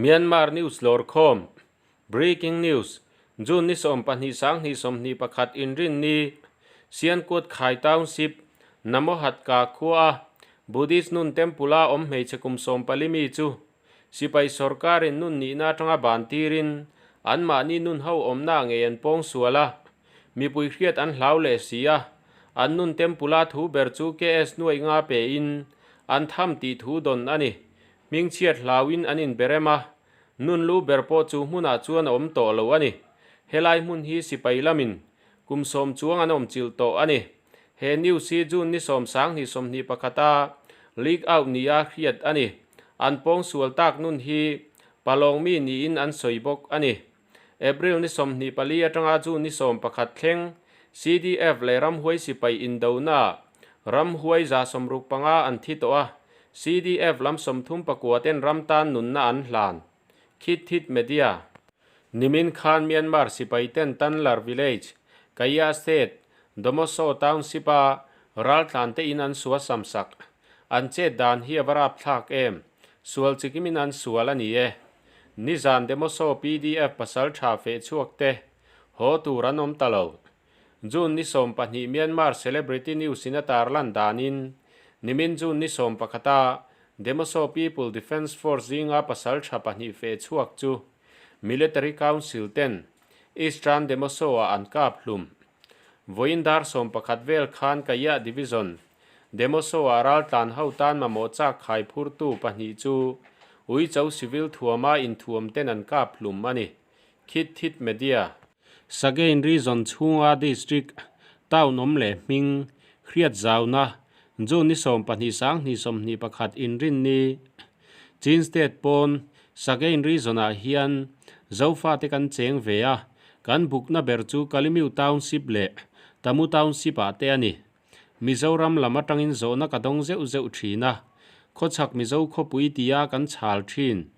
Myanmar News Lawrkhawm, Breaking News, June ni 12 sanghnih 21 Inrinni, Siankuat Khai Township, Namohatka khua Buddhist nun temple-a awm hmeichhe kum 14 mi chu sipai sorkarin nun nihna atanga ban tirin anmahni nun ho awmna ngei an pawng sual a, mipui hriat an hlau leh si a, an nun temple-a thu ber chu KS nuaih nga pein an tham tih thu dawn a ni. Hmingchhiat hlauin an inberem a, nun lu ber pawh chu hmunah chuan a awm tawh lo a ni. Helai hmun hi sipai lamin kum 10 chuang an awm chilh tawh a ni. He news hi June ni 10 sanghnih 21 a leak out nia hriat a ni. An pawng sual tak nun hi palawng mi niin an sawi bawk a ni. April ni 24 atanga June ni 11 thleng CDF leh ramhuai sipai indona ramhuai 65 an thi tawh a, CDF lam 39 ten ram tan nunna an hlan. Khit Thit Media. Nimin khan Myanmar sipai ten Tanlar Village, Kaya State, Domoso Township a raltlan te in an sua samsak. An chet dan hi a va rapthlak em? Sual chikimin an sual a ni e. Nizan Demoso PDF pasal tha feh chhuak te haw tur an awm ta lo. June ni 12 Myanmar Celebrity News in a tarlan danin nimin June ni 11 a Demoso People Defence Force zinga pasal tha pahnih feh chhuak chu Military Council ten Eastern Demoso ah an kap hlum. Vawiin dar 11 vel khan Kaya Division Demoso ah raltlan ho tan mamawh chak khai phurtu pahnih chu Uicho Civil thuama inthuam ten an kap hlum a ni. Khit Thit Media. Sagain Region chhunga District town awm leh hming hriat zauna June ni 12 sanghnih 21 inrinni Chin State pawn Sagain Region ah hian Zofa te kan cheng ve a, kan bukna ber chu Kalimiu Township leh Tamu Township ah te a ni. Mizoram lam atangin zawhna ka dawng zeuh zeuh thin a, khawchhak Mizo khawpui tia kan chhal thin.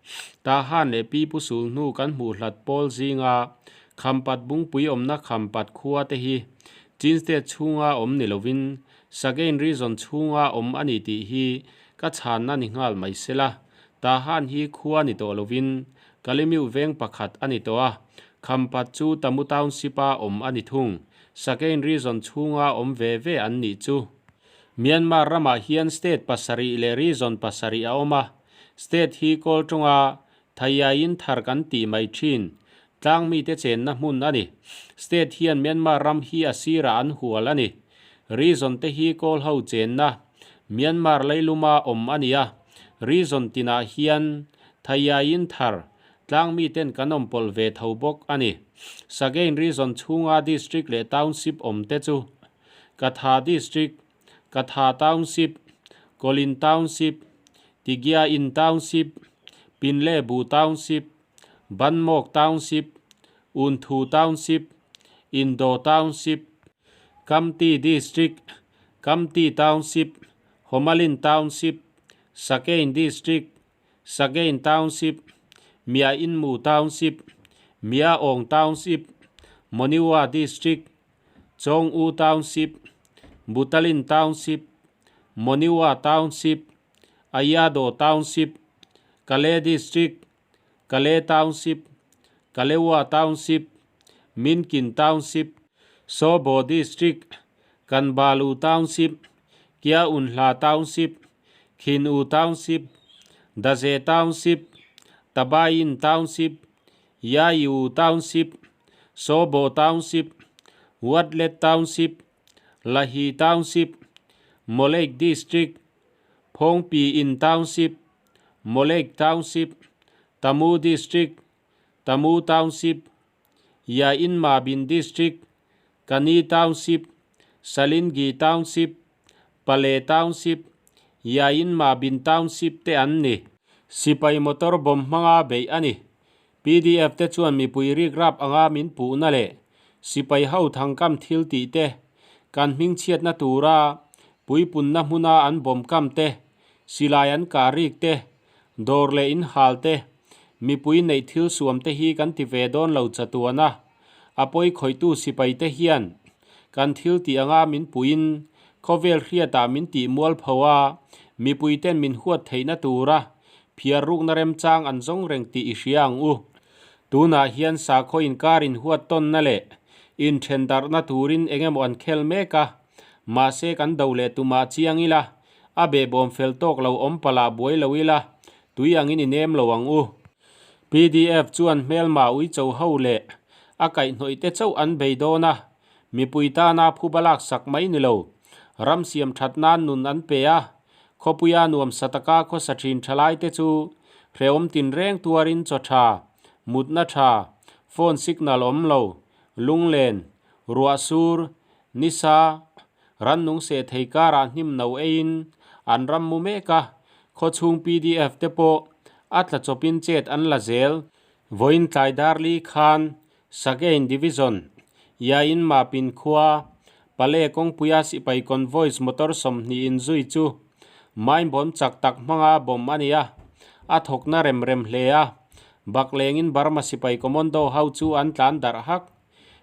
Tahan leh Pi Pu Sul hnu kan hmuh hlat pawl zinga Khampat Bungpui awmna Khampat khua te hi Chin State chhunga awm ni lovin Sagain Region chhunga awm a ni tih hi ka chhanna ni nghal mai sela. Tahan hi khua ni tawh lovin Kalimiu veng pakhat a ni tawh a, Khampat chu Tamu Township-a awm a ni thung. Sagain Region chhunga awm ve ve an nih chu. Myanmar ramah hian state pasarih leh region pasarih a awm a, state hi kawl tawnga Thaiyain thar kan tih mai thin. Tlang mite chenna hmun a ni. State hian Myanmar ram hi a sirah an hual a ni. Region te hi kawl ho chenna Myanmar leiluma awm a ni a, region tinah hian Thaiyain thar Tlang miten kan awm pawlh ve tho bawk a ni. Sagain Region chhunga District leh Township awm te chu Katha District, Katha Township, Kolin Township, Tigyain Township, Pinlebu Township, Banmawk Township, Unthu Township, Indo Township, Kamti District, Kamti Township, Homalin Township, Sagain District, Sagain Township, Myainmu Township, Myaung Township, Monywa District, Chawngu Township, Butalin Township, Monywa Township, Ayadaw Township, Kale District, Kale Township, Kalewa Township, Minkin Township, Sobo District, Kanbalu Township, Kyaunhla Township, Khinu Township, Daze Township, Tabayin Township, Yayu Township, Sobo Township, Watlet Township, Lahi Township, Mawleik District, Phawngpiin Township, Mawleik Township, Tamu District, Tamu Township, Yainmabin District, Kani Township, Salingyi Township, Pale Township, Yainmabin Township te an ni. Sipai motor bomb hmanga beih a ni. PDF te chuan mipui rik rap anga min puhna leh sipai ho thangkam thil tih te, kan hmingchhiatna tura puipunna hmuna an bomb kam te, silai an kah rik te, dawr leh inhal te, mipui neih thil suam te hi kan ti ve dawn lo chatuan a. A pawi khawihtu sipai te hian kan thil tih anga min puiin khawvel hriatah min tih mual pho a, mipui ten min huat theihna tura Phiar rukna remchang an zawng reng tih i hria ang u. Tunah hian sakhaw inkar inhuat tawnna leh inthen darhna turin eng emaw an khel mek a, mahse kan do leh tumah chiang ila, a behbawm fel tawk lo awm palh ah buai lo ila, tui angin i nem lo ang u. Pdf chuan hmelma uicho ho leh a kaihhnawih te chauh an bei dawn a, mipui tana phuba laksak mai ni lo, ram siam that nan nun an pe a, Khawpuia nuamsa taka khawsa thin thalaite chu hrehawm tinreng tuarin chaw tha, mutna tha, phone signal awm lo, lunglen, ruah sur, nisa, rannung seh thei karah hnim no eiin an ram mu mek a, khawchhung pdf te pawh a tla chawpin chet an la zel. Vawiin tlai darli khan Sagain Division, Yain Mapin khua, Pale kawngpuia sipai convoys motor 20 inzui chu mine bomb chak tak hmanga bomb a ni a, a thawkna rem rem hle a, baklengin Burma sipai commando ho chu an tlan darh hak.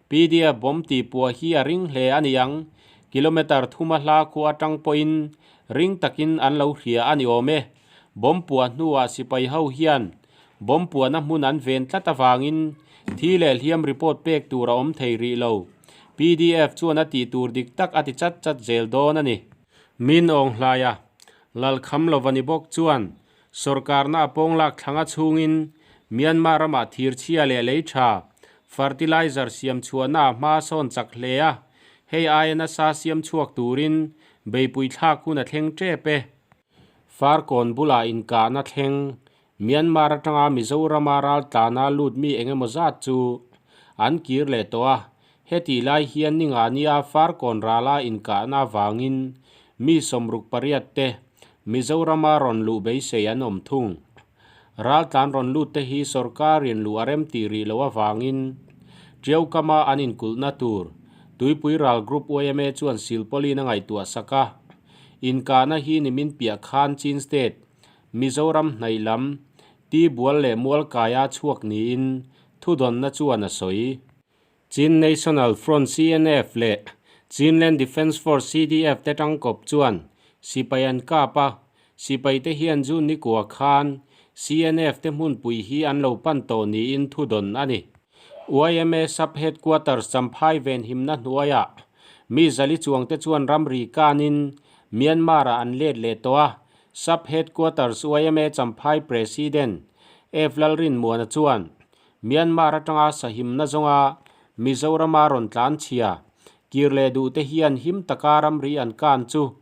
Pdf bomb tih puah hi a ring hle a ni ang, kilometre thuma hla khua atang pawhin ring takin an lo hria a ni awm e. Bomb puah hnuah sipai ho hian Bomb puahna hmun an ven tlat avangin thi leh hliam report pek tur a awm thei rih lo. Pdf chuan a tih tur dik tak a ti chat chat zel dawn a ni. Min awng hlaia Lalkham lova ni bawk chuan sawrkarna a pawng lak thlanga chhungin Myanmar ramah thirchhia leh lei tha fertilizer siam chhuahna a hma sawn chak hle a, hei aia nasa siam chhuak turin beipui thlak hun a thleng tep e. Farkawn bulah inkahna thleng Myanmar atanga Mizorama raltlana lut mi eng emaw zat chu an kir leh tawh a, hetih lai hian ni nga nia Farkawn rala inkahna avangin mi 68 te Mizorama rawn luh beisei an awm thung. Raltlan rawn lut te hi sawrkarin luh a rem tih rih loh avangin Tiaukama an inkulhna tur Tuipui Ral Group yma chuan silpawlin a ngaihtuah sak a, inkahna hi nimin piah khan Chin State, Mizoram hnaih lam, Tibual leh Mualkaia chhuak niin thudawnna chuan a sawi. Chin National Front, CNF, leh Chinland Defence Force, CDF, te tangkawp chuan sipai an kap a, sipaite hian June nikua khan CNF te hmunpui hi an lo pan tawh niin thudawn a ni. Yma Sub Headquarters Champhai venhimna hnuaiah mi zali chuangte chuan ramri kanin Myanmar-ah an let leh tawh a, Sub Headquarters yma Champhai President F Lalrinmuana chuan Myanmar atanga sahimna zawnga Mizorama rawn tlan chhia, kir leh duh te hian him taka ramri an kan chu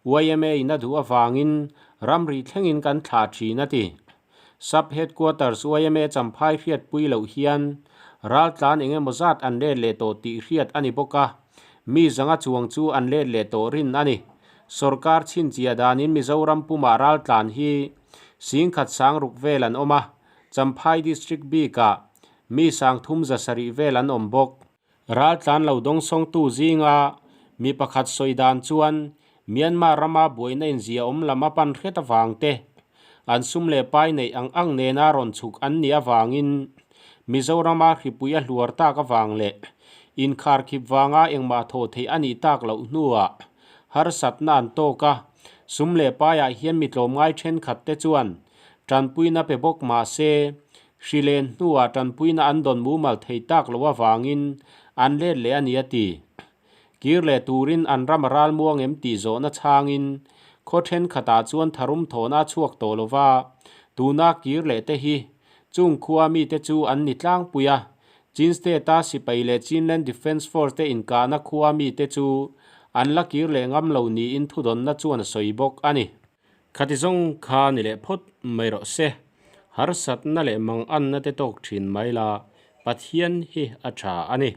yma in a duh avangin ramri thlengin kan thlah thin a ti. Sub Headquarters yma Champhai hriatpui loh hian raltlan eng emaw zat an let leh tawh tih hriat a ni bawk a, mi zanga chuang chu an let leh tawh rin a ni. Sorkar chhinchhiah danin Mizoram pumah raltlan hi 10,000 sangruk vel an awm a, Champhai District bikah mi 370 vel an awm bawk. Raltlan lo dawngsawngtu zinga mi pakhat sawi dan chuan Myanmar rama buaina inzia awm lam a pan hret avang te, an sum leh pai neih ang ang nena rawn chhuk an nih avangin Mizorama hripui a hluar tak avang leh inkharkhip vanga engmah thawh theih a nih tak loh hnuah harsatna an tawk a, sum leh paiah hian mi tlawmngai thenkhat te chuan Tanpuina pe bawk mah se, hri len hnuah tanpuina an dawn mumal thei tak lo avangin an let leh a ni a ti. Kir leh turin an ram a ral muang em tih zawhna chhangin khaw thenkhatah chuan tharum thawhna a chhuak tawh lo va, tuna kir leh te hi chung khua mite chu an ni tlangpui a, Chin State-a sipai leh Chinland Defence Force te inkahna khua mite chu an la kir leh ngam lo niin thudawnna chuan a sawi bawk a ni. Khati zawng kha ni leh phawt mai rawh se. Harsatna leh manganna te tawk thin mai la, Pathian hi a tha a ni.